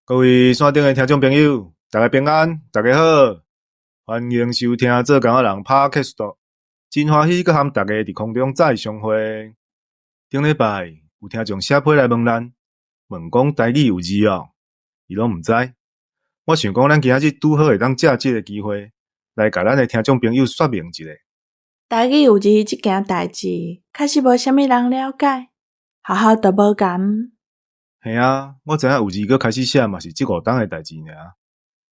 各位線頂的聽眾朋友，大家平安，大家好，歡迎收聽做工仔人 Podcast，真歡喜閣和大家佇空中再相會。頂禮拜有聽眾寫批來問咱，問講台語有字哦，伊攏毋知。我想講，咱今仔日拄好會當藉這个機會，來共咱的聽眾朋友說明一下。台語有字這件代誌，確實無啥物人了解，學校都無共。嘿啊，我知影有字閣開始寫嘛是這五冬的代誌爾。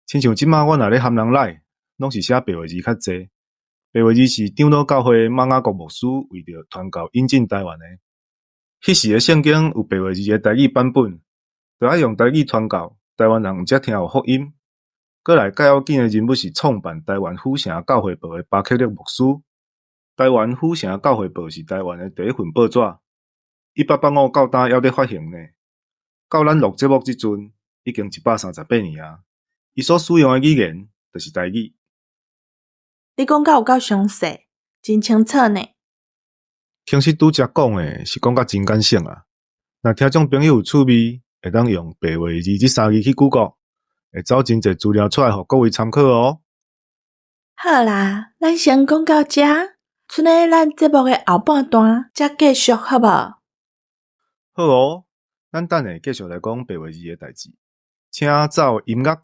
親像這馬我若咧和人來，攏是寫白話字較濟。白話字是長老教會馬雅各牧師為著傳教引進台灣的。彼時的聖經有白話字的台語版本，著愛用台語傳教，台灣人毋才聽有福音。閣來較要緊的人物是創辦台灣府城教會報的巴克略牧師。台灣府城教會報是台灣的第一份報紙，1885到今猶咧發行呢。到咱錄節目這陣，已經138年啊。伊所使用的語言就是台語。你講甲有夠詳細，真清楚呢。其實拄才講的是講甲真簡省啊。若聽眾朋友有趣味，會當用白話字這三字去 Google，會走真濟資料出來，予各位參考哦。好啦，咱先講到遮，賰咧咱節目的後半段才繼續好無？好哦，咱等下繼續來講白話字的代誌，請走音樂。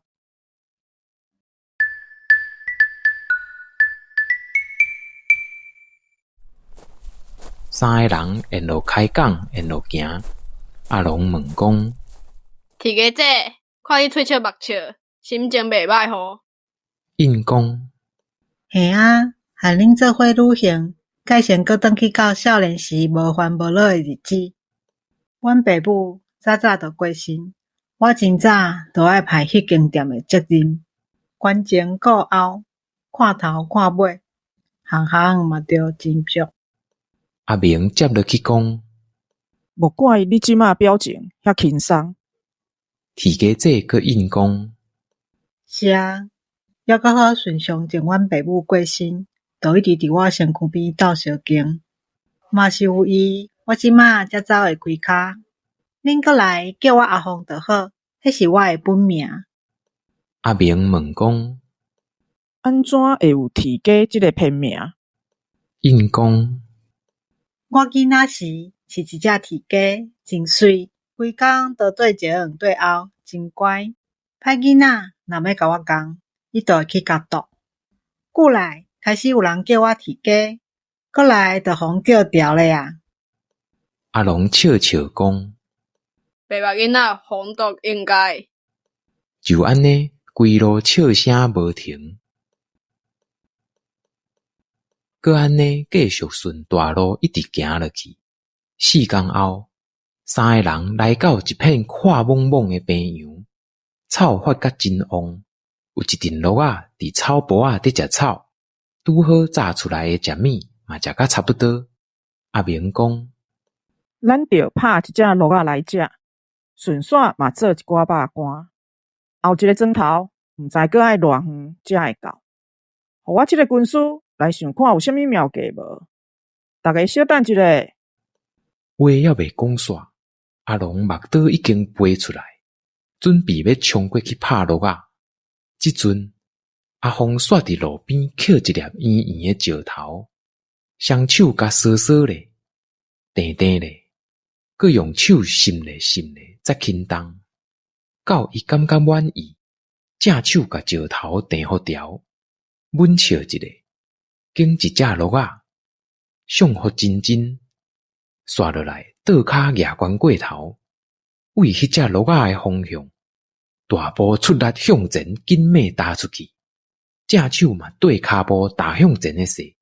三个人沿路開講，沿路行。阿龍問講：鐵家姐，看你喙笑目笑，心情袂䆀吼？應講：嘿啊，和恁做伙旅行，改成閣轉去到少年時無煩無惱的日子。阮爸母早早就過身，我真早就愛負彼間店的責任，懸前顧後，看頭看尾，項項嘛著真俗。阿明接落去講：莫怪你這馬表情遐輕鬆。鐵家姐閣應講：是啊，猶閣好順上前阮爸母過身，就一直佇我身軀邊鬥相共，嘛是有伊，我這馬才走會開跤。恁閣來叫我阿鳳就好，彼是我的本名。阿明問講：按怎會有鐵家這个片名？應講：我囡仔時是一隻鐵雞，真媠，規工都對前對後，真乖。歹囡仔若欲共我仝，伊就會去共啄。久來開始有人叫我鐵雞，閣來就予人叫著咧啊。阿龍笑笑講：白目囡仔予人啄應該。就按呢，規路笑聲無停。閣按呢，繼續順大路一直行落去。四工後，三个人來到一片闊莽莽的平原，草發甲真旺，有一陣駱仔佇草埔仔咧食草，拄好紮出來的食物嘛食甲差不多。阿明講：咱著拍一隻駱仔來食，順紲嘛做一寡肉乾。後一个鐘頭，毋知閣愛偌遠才會到。予我這个軍師來想看有啥物妙計無？大家小等一下。話猶未講煞，阿龍目刀已經拔出來，準備欲衝過去拍駱仔。這陣，阿鳳煞佇路邊抾一粒圓圓的石頭，雙手共挲挲咧，鄭鄭咧，閣用手擤咧擤咧，才輕動。到伊感覺滿意，正手共石頭鄭予牢，忍笑一下，揀一隻駱仔，相予真真，紲落來倒跤舉懸過頭，對彼隻駱仔的方向，大步出力向前緊猛踏出去，正手嘛綴跤步踏向前的勢，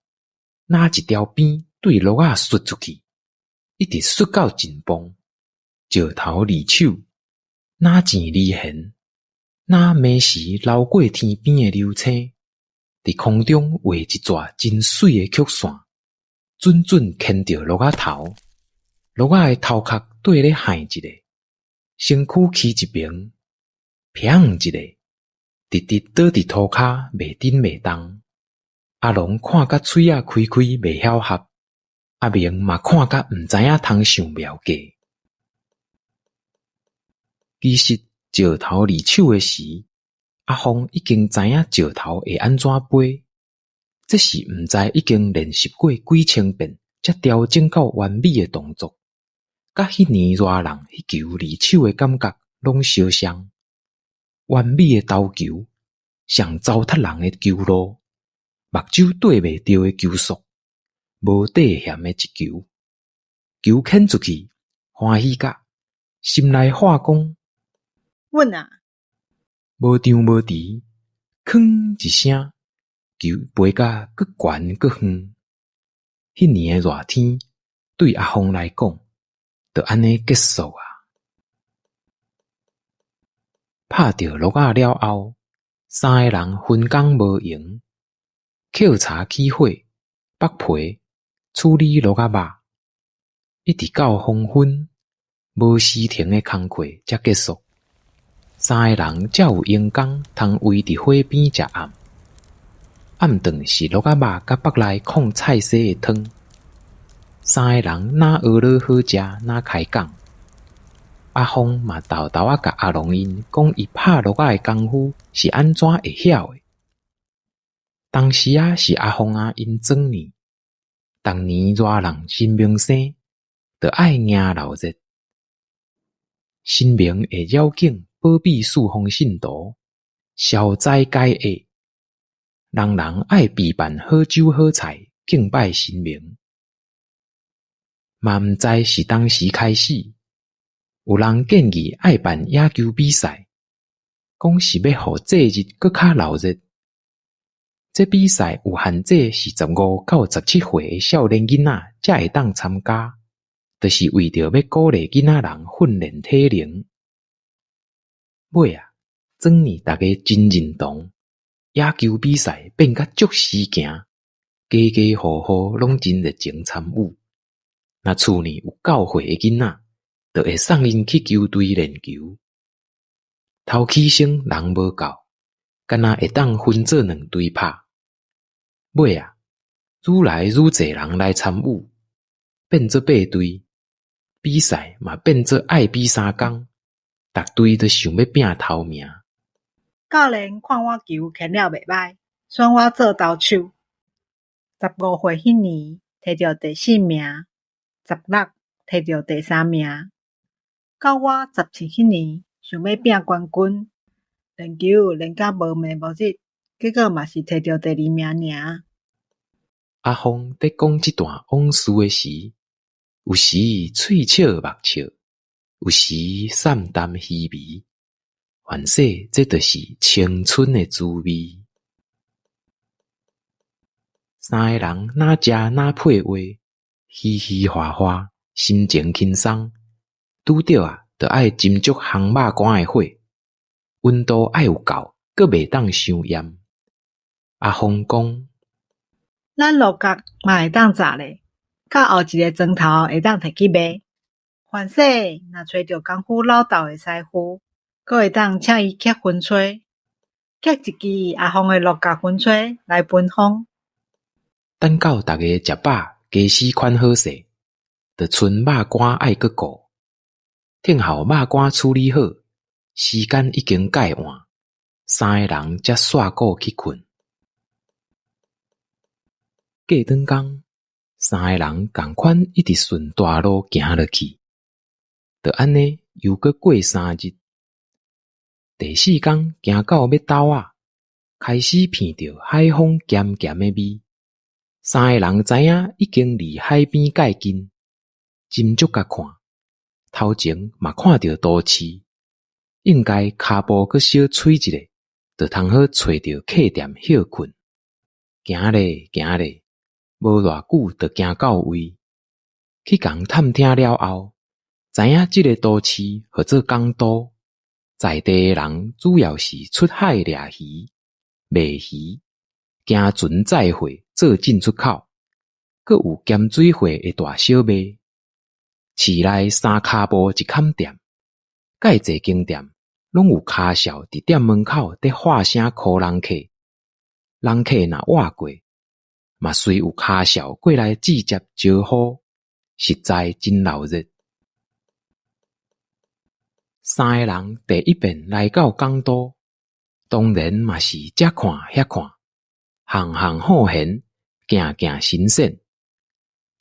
若一條邊對駱仔摔出去，一直摔到盡崩，石頭離手，若箭離弦，若暝時流過天邊的流星，佇空中畫一逝真媠的曲線，準準牽著駱仔頭。駱仔的頭殼綴咧幌一下，身軀去一爿，砰一下，直直倒佇塗跤，袂振袂動。阿龍看甲喙仔開開，袂曉合；阿明嘛看甲毋知影通想妙計。其實，石頭離手的時，阿鳳已經知影石頭會按怎飛，這是毋知已經練習過幾千遍才調整到完美的動作，佮彼年熱人彼球離手的感覺攏相像。完美的投球，上糟蹋人的球路，目睭對袂著的球速，無底線的一球，球牽出去，歡喜甲心內喊講：穩啊！無張無遲，吭一聲，球飛甲閣懸閣遠。彼年的熱天，對阿鳳來講，就按呢結束矣。拍著樂仔了後，三个人分工無閒，抾柴起火，剝皮，處理樂仔肉，一直到黃昏，無時停的工課才結束。三个人才有閒工通圍佇火邊食暗。暗頓是樂仔肉佮腹內炕菜絲的湯。三个人若學囉好食，若開講。阿鳳嘛沓沓仔共阿龍𪜶講伊拍樂仔的功夫是按怎會曉的。當時仔是阿鳳仔𪜶祖呢，逐年熱人神明生，就愛迎鬧熱。神明會繞境保庇四方信徒，消災解厄。人人愛備辦好酒好菜敬拜神明。嘛毋知是當時開始，有人建議愛辦野球比賽，講是欲予節日閣較鬧熱。這比賽有限制是15到17歲的少年囡仔才會當參加，就是為著欲鼓勵囡仔人訓練體能。尾仔，祖呢逐家真認同，野球比賽變甲足時行，家家戶戶攏真熱情參與。若厝內有夠歲的囡仔，就會送𪜶去球隊練球。頭起先人無夠，干焦會當分做兩隊拍。尾仔，愈來愈濟人來參與，變做八隊，比賽嘛變做愛比三工，逐隊都想欲拚頭名。教練看我球牽了袂䆀，選我做投手。15歲彼年，提著第四名；16，提著第三名。到我17彼年，想欲拚冠軍，練球練甲無暝無日，結果嘛是提著第二名爾。阿鳳佇講這段往事的時，有時喙笑目笑，有時散淡稀微，凡勢這就是青春的滋味。三个人若食若屁話，嘻嘻哈哈，心情輕鬆。拄著啊，就愛斟足烘肉乾的火，溫度愛有夠，閣袂當傷炎。阿鳳講：咱鹿角嘛會當炸咧，到後一个磚頭會當提去賣。凡勢若揣著功夫老道的師傅，閣會當請伊刻薰吹，刻一支阿鳳的鹿角薰吹來分封。等到逐家食飽，家私款好勢，就賰肉乾愛閣顧。聽候肉乾處理好，時間已經蓋晚，三個人才煞鼓去睏。過轉工，三个人仝款一直順大路行落去，就按呢猶閣過3日。第四工行到欲兜仔，開始鼻著海風鹹鹹的味。三个人知影已經離海邊蓋近，斟酌共看，頭前嘛看著都市，應該跤步閣小催一下，就通好揣著客店歇睏。行咧行咧，無偌久就行到位。去共探聽了後，知影這个都市號做港都，在地的人主要是出海掠魚、賣魚、行船載貨做進出口，閣有鹹水貨的大小賣。市內三跤步一崁店，蓋濟間店攏有跤數佇店門口佇喊聲呼人客，人客若倚過，嘛隨有跤數過來接招呼，實在真鬧熱。三个人第一遍來到港都，當然嘛是這看遐看，項項好玄，件件新鮮。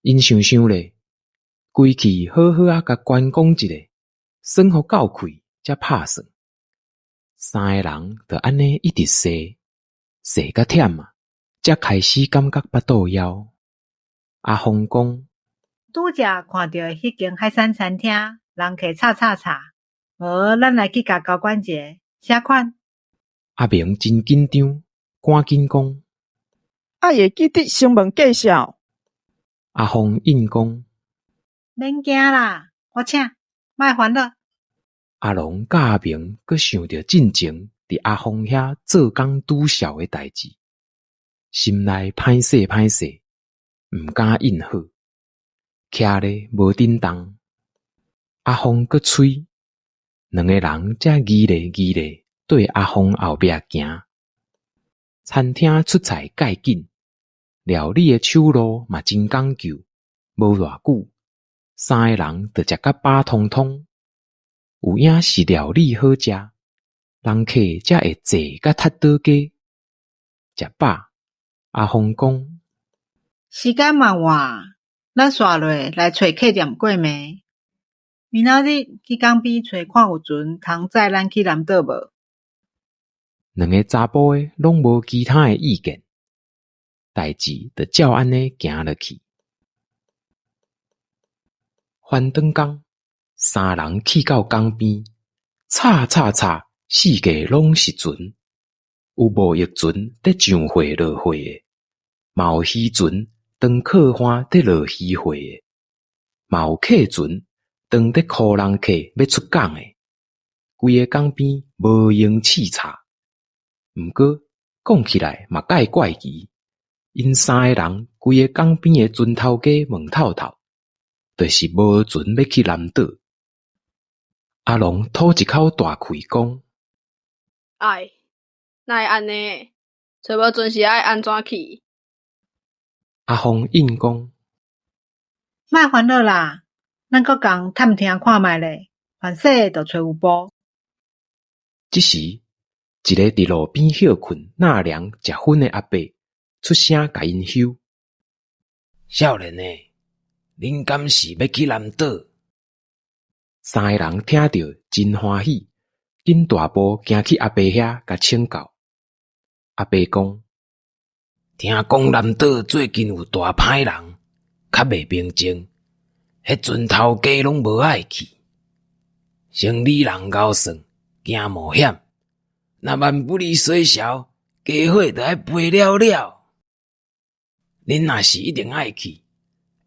𪜶想想咧，規氣好好仔共觀光一下，耍予夠氣才拍算。三个人就按呢一直踅，踅甲忝啊，才開始感覺腹肚枵。阿鳳講：拄才看著彼間海產餐廳，人客吵吵吵，無咱來去共交關一下，啥款？阿明真緊張，趕緊講：愛會記得先問介紹。阿鳳應講：免驚啦，我請，莫煩惱。阿龍佮阿明閣想著進前佇阿鳳遐做工拄數的代誌，心內歹勢歹勢，毋敢應好，徛咧無振動。阿鳳閣催，兩個人才疑咧疑咧對阿鳳後壁行。餐廳出菜蓋緊，料理的手路嘛真講究，無偌久，三個人就食甲飽湯湯。有影是料理好食，人客才會坐甲踢倒街。食飽，阿鳳講：時間嘛晚，咱紲落來揣客店過暝。明仔日去港邊揣看有船通載咱去南島無？兩个查埔的攏無其他的意見，代誌就照按呢行落去。翻轉工，三人去到港邊，吵吵吵，四界攏是船，有貿易船佇上貨落貨的，嘛有漁船裝客帆佇落漁貨的，嘛有客船裝佇箍人客欲出港的。規个港邊無閒刺吵。毋過講起來嘛蓋怪奇，𪜶三个人規个港邊的船頭家問透透，就是無船欲去南島。阿龍吐一口大氣講：哎，哪會按呢？揣無船是愛按怎去？阿鳳應講：莫煩惱啦，咱閣共探聽看覓咧，反勢就揣有步。這時，一個佇路邊歇睏、納涼、食薰的阿伯出聲共𪜶唏：少年的，恁敢是欲去南島？三个人聽著真歡喜，緊大步行去阿伯遐，共請教。阿伯講：聽講南島最近有大歹人，較袂平靜，彼船頭家攏無愛去。生理人𠢕算，驚冒險。若萬不離水潲，家伙就愛飛了了。恁若是一定愛去，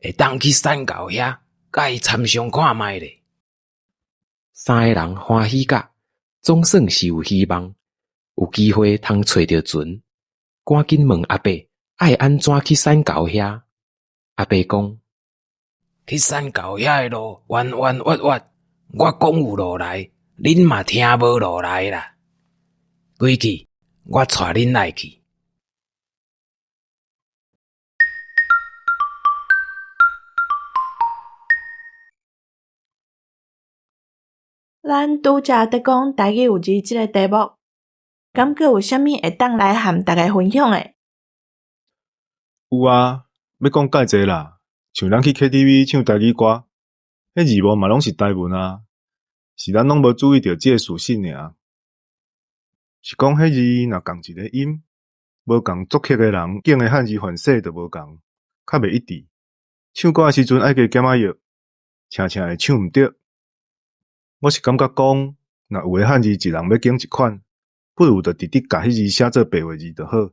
會當去山猴遐，共伊參詳看覓咧。三个人歡喜甲，總算是有希望，有機會通揣著船。趕緊問阿伯愛按怎去山猴遐？阿伯講：去山猴遐的路彎彎彎彎，我講有路來，恁嘛聽無路來啦。過去，我帶恁來去。咱拄才佇講台語有字這个題目，敢閣有啥物會當來和大家分享的？有啊，欲講蓋濟啦，像咱去 KTV 唱台語歌，彼字幕嘛攏是台文啊，是咱攏無注意著這个事實爾。是講彼字若仝一个音，無仝作曲的人揀的漢字繁體就無仝，較袂一致。唱歌的時陣愛加減仔藥，常常會唱毋著。我是感覺講，若有的漢字一人欲揀一款，不如就直直共彼字寫做白話字就好，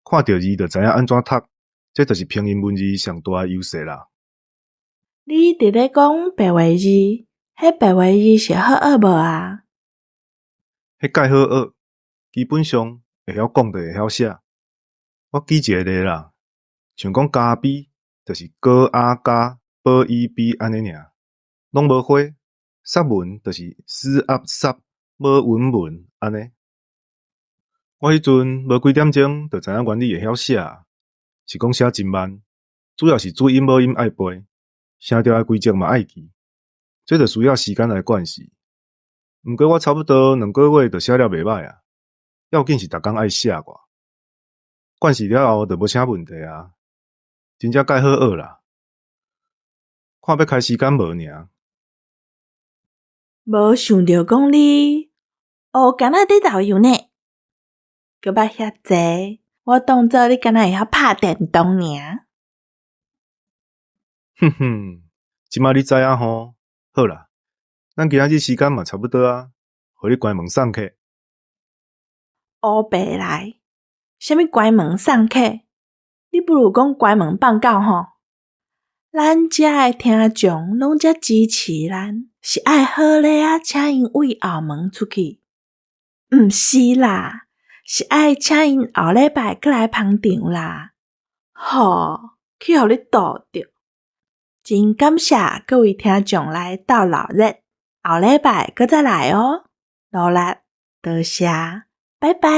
看著字就知影按怎讀，這就是拼音文字上大的優勢啦。你佇咧講白話字，彼白話字是好學無啊？彼蓋好學，基本上會曉講就會曉寫。我舉一個例啦，像講咖啡，就是高阿加寶伊比按呢爾，攏無花。捒文就是斯壓捒無文文按呢。我彼陣無幾點鐘就知影原理會曉寫，是講寫真慢，主要是注音母音愛背，聲調的規則嘛愛記，這就需要時間來慣勢。毋過我差不多2個月就寫了袂䆀啊。要緊是逐工愛寫我，慣勢了後就無啥問題啊。真正蓋好學啦，看欲開時間無爾。無想著講你學敢若佇導遊呢，閣捌遐濟，我當做你敢若會曉拍電動爾。哼哼，這擺你知影吼？好啦，咱今仔日時間嘛差不多啊，予你關門送客。烏白來，啥物關門送客？你不如講關門放狗吼。咱遮的聽眾攏遮支持咱，是愛好禮仔請𪜶對後門出去？毋是啦，是愛請𪜶後禮拜閣來捧場啦。吼，去予你逗著。真感謝各位聽眾來鬥鬧熱，後禮拜閣再來哦。努力，多謝，拜拜。